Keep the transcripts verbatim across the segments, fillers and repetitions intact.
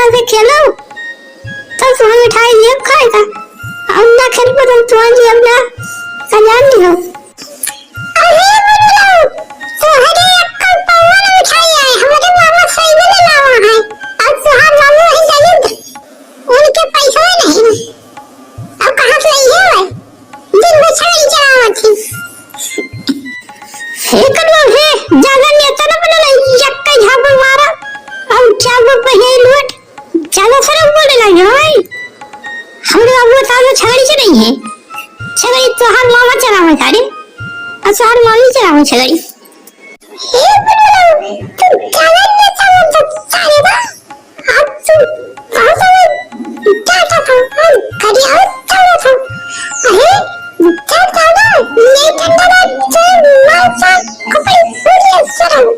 से खेलो, तब तुम्हें मिठाई दियब खाए का। और ना खेलबो तो तुम्हारे लिए अपना खजान लिहो। अरे बुलबुलो, तोहरे अक्कल पौवा ना उठाई आए, हमरे मामा सही में लावा है। और तोहार मामू है जानिब, उनके पैसा नहीं। अब कहाँ से लइहे है? दिन भर छाई चलावत ही। हे कलवा हे, ज्यादा नेता ना बनल, यक्का झापड़ मारा, और चार गो पहिए लूट। ज्यादा सरम बोले लगे हो भाई। हमरे बाबू बता दो, छगड़ी से नहीं है। छगड़ी तोहार मामा चलावे तारे, और तोहार मामी चलावे छगड़ी। हे बुलबुलो, तू ज्यादा नेता बन सकता रे बा। आज तू बहुत ज्यादा डांटा था और गरियावत था। अरे, डर था ना, ये डंडा ना, तू मार सा, कपड़े पूरी सरम।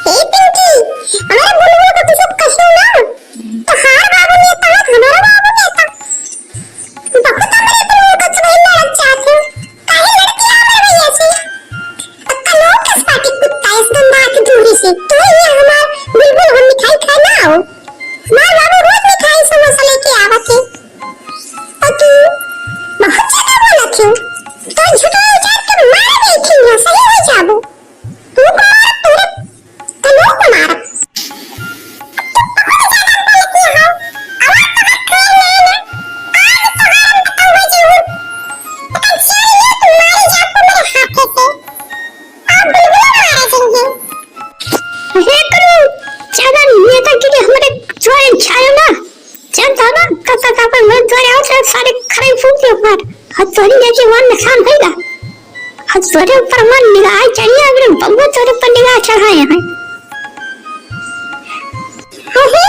ए पिंकी, हमारे बुलबुल को कुछ कहो ना। तोहार बाबू नेता है, हमारा बाबू नेता। बहुत हमरे बुलबुल को छुई लड़त चाहत हो। काहे लड़ती है हमरे भैया से? पक्का लोग कस पाटी कुत्ता, एकदम नाक दूरी से। तू ही हमार बुलबुल, हम मिठाई खाए ना आओ। हमार बाबू रोज मिठाई समोसा लेके आवत है। और तू बहुत ज्यादा बोलत हो। तो झूठा उजाड़ के मार देती है, सही हो जाबो। तू को मार, तू रे, तू को मार। हे करू, ज्यादा नेतागिरी हमरे द्वारे छायो ना। चल दादा, कब तक अपन घर द्वारे आओ, सारे खराई फूंक दे ऊपर। और तोरी जैसे वन नुकसान होइगा। और तोरे ऊपर मन निगाह चढ़िया, हमरे बबुआ तोरे ऊपर निगाह चढ़ाए हैं। अरे,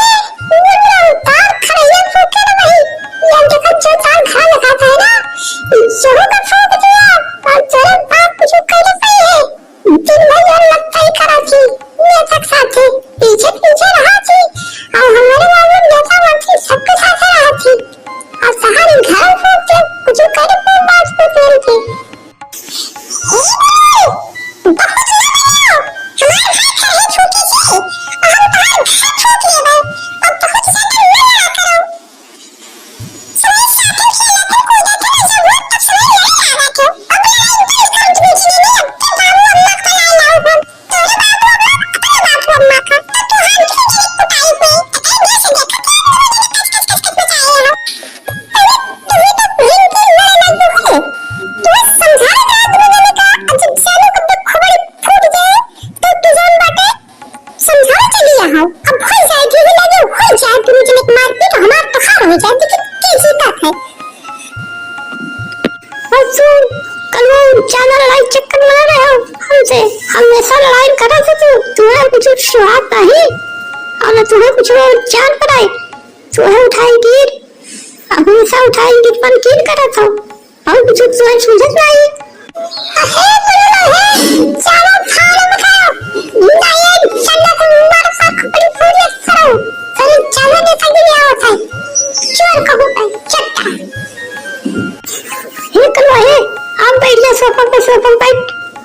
ये बड़ा उतार खड़ैया फूके ना भाई। ये देखो जो तार घर लगाता है ना, जोहू का फूक दिया और तोरे बाप कुछ कहले पई है। दिन भर ये लत्ता ही करा थी, ये तक साथे पीछे पीछे रहा थी और हमारे बाबू नेता मंत्री सबके साथ रहा थी और सहारे घर फूक के कुछ करे पर बात को तेल के। समझावे चली यहाँ। अब हो जाए, धीरे लगे, हो जाए, दोनों जने के मारपीट, हमार तोहार हो जाए, देखी के जीता है। और तू कलवा ज्यादा लड़ाई चक्कर में ना रहो हमसे, हमेशा लड़ाई करा तो तू, तुम्हें कुछ सुहात नहीं, और ना तुम्हें कुछ जान पड़ाए, तुम्हें उठाई गिर, हमेशा उठाई गिर पर गिर करा था। और कुछ तो सूझत नाही। अहे बुढ़वा हे, चारों फाड़ मत खाओ। ना ये चंदा को मार का खपड़ी पूरी करो। तेरे चंदा के संग भी आवत है। चोर कहूँ का चट्टा। हे कलवा हे, आप बैठ जा सोफा पे, सोफा पे बैठ।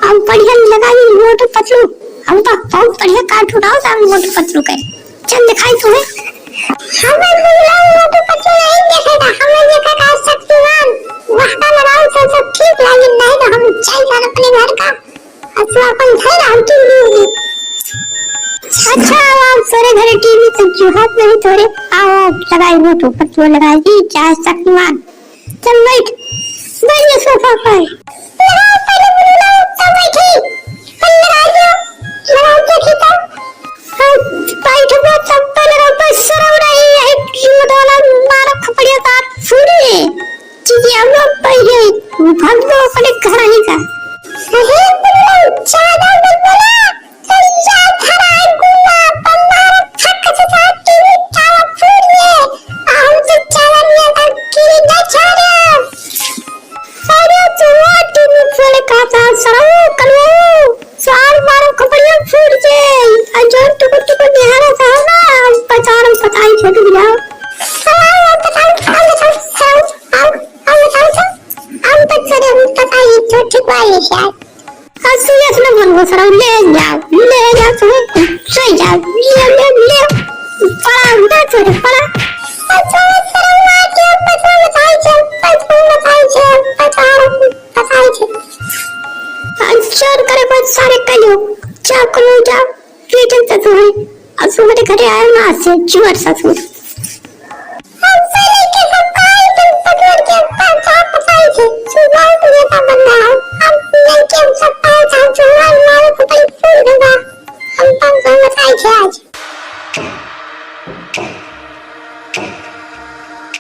आप बढ़िया लगाई मोटू पतलू। हम तो बहुत बढ़िया काट उठाओ था मोटू पतलू के। चल दिखाई तुम्हें। हमें बुलाओ, वो तो पता नहीं देखेगा, हमें देखेगा शक्तिमान। वहाँ का लगाओ तो सब ठीक लागे, नहीं तो हम चल जान अपने घर का। और तू अपन घर आओ, टीवी। अच्छा, आओ, तोरे घर टीवी तो जुहात नहीं तोरे। आओ, आओ, लगाई वो तो पतलू लगाई, चाहे शक्तिमान। चल बैठ, बैठ जा सोफा पर। लगाओ, पहले बोलो, तब बैठी। पहले लगा दो, लगा दो, ठीक है। हाँ, बैठ गया, तब तो लगा, बस सरो रही है, ये वाला मारो खपड़िया का फूल है। चीजें हम लोग पहले भाग दो अपने घर ही का। अरे, बोलो, ज्यादा मत बोला। चल जा, धराए गुआ, बंगार, थक से साथ टीवी टावर फूट गए। आ हम तो चावल में तक गिरी जा, जा रहे हैं। जा, ले, ले, ले। पड़ा, उधर से पड़ा। अच्छा, सरवा के बचवा बताई छे, बचवा बताई छे, बचवा बताई छे। आ, जोर करे बस सारे कलियो। जा, कलियो जा। पीटन ससुर है। अब सुबह घरे आए ना से, चुअर ससुर। हमसे लेके सब पाए, तुम पकड़ के पाँच सात बताई छे। सुबह तुझे का बंदा है। हम लेके सब पाए, चाहे चुअर मारे, खोपड़ी फूल देगा। हम तुमसे बताई छे आज।